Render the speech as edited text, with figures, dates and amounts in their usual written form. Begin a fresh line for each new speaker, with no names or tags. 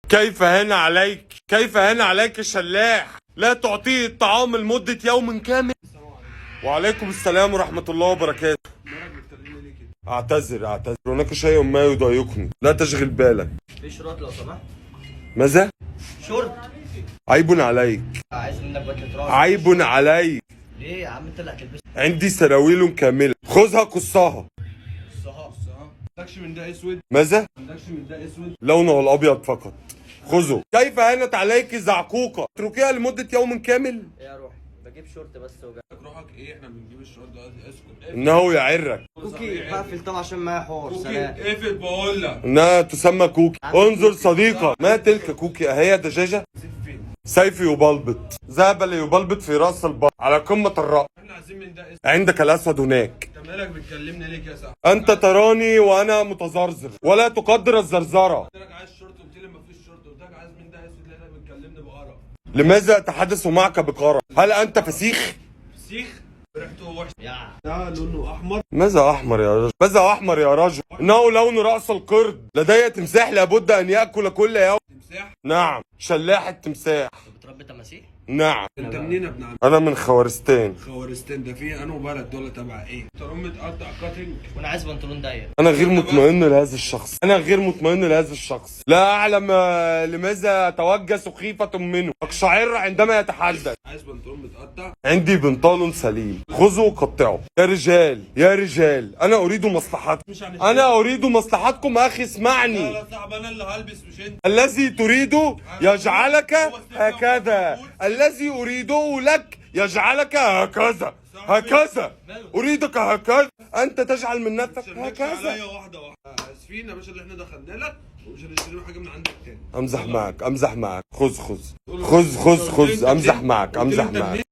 كيف هان عليك؟ كيف هان عليك شلاح؟ لا تعطيه الطعام لمدة يوم كامل. وعليكم السلام ورحمة الله وبركاته.
مالك بتكلمني ليه كده؟
اعتذر اعتذر، هناك شيء ما يضايقني، لا تشغل بالك.
في شورت لو سمحت.
ماذا؟
شورت.
عيب عليك.
عايز منك بدلة راس.
عيب عليك.
ليه يا عم؟ انت اللي هتلبسها.
عندي سراويل كاملة، خذها قصها.
قصها.
ما عندكش من ده اسود؟
ماذا؟
ما عندكش من ده اسود؟
لونه الابيض فقط، خذه. كيف هانت عليك زعقوقة؟ اتركيها لمدة يوم كامل.
ايه يا روحي؟ بجيب شورت بس وجاي.
روحك ايه؟ احنا بنجيب الشورت دلوقتي. اسكت، اقفل.
انه يعرك.
كوكي بقفل طبعا عشان معايا حوار.
كوكي
سلام.
اقفل بقول لك.
انها تسمى كوكي. انظر صديقة، ما تلك كوكي؟ اهي دجاجة؟
سيف فين؟
سيفي يبلبط، ذهب ليبلبط في راس البر على قمة الرأس.
احنا عايزين من ده اسود.
عندك الاسود هناك.
انت مالك بتكلمني ليه كده يا صاحبي؟
انت تراني وانا متزرزر ولا تقدر الزرزرة.
قلت لك عايز شورت قلت لي ما فيش شورت، قلت لك عايز من ده اسود لقيتك بتكلمني بقرف.
لماذا اتحدث معك بقرف؟ هل انت فسيخ؟
فسيخ ريحته وحشة.
يا
ده لونه احمر.
ماذا احمر يا رجل؟ ماذا احمر يا رجل؟ انه لون راس القرد. لدي تمساح لابد ان ياكل كل يوم.
تمساح؟
نعم، شلاح التمساح.
انت بتربي تماسيح؟
نعم.
انت منين يا ابن عم؟
انا من خوارستان.
خوارستان ده فيه انه بلد دول تبع ايه؟ بنطلون متقطع cutting.
وانا عايز بنطلون ضيق.
انا غير مطمئن لهذا الشخص، انا غير مطمئن لهذا الشخص. لا اعلم لماذا اتوجس خيفة منه، اقشعر عندما يتحدث.
عايز بنطلون متقطع؟
عندي بنطلون سليم، خذه وقطعه. يا رجال يا رجال، انا اريد مصلحتكم.
مش هنشتري.
انا اريد مصلحتكم اخي،
لا
اسمعني.
لا صاحبي، انا اللي هلبس مش انت.
الذي تريده يجعلك هكذا، الذي اريده لك يجعلك هكذا هكذا، اريدك هكذا، انت تجعل من نفسك
مش
هكذا.
عليا واحدة واحدة. اسفين يا باشا اللي احنا دخلنا لك، ومش هنشتري حاجة من عندك تاني.
امزح معك امزح معك، خذ خذ خذ خذ خذ، امزح معك امزح معك.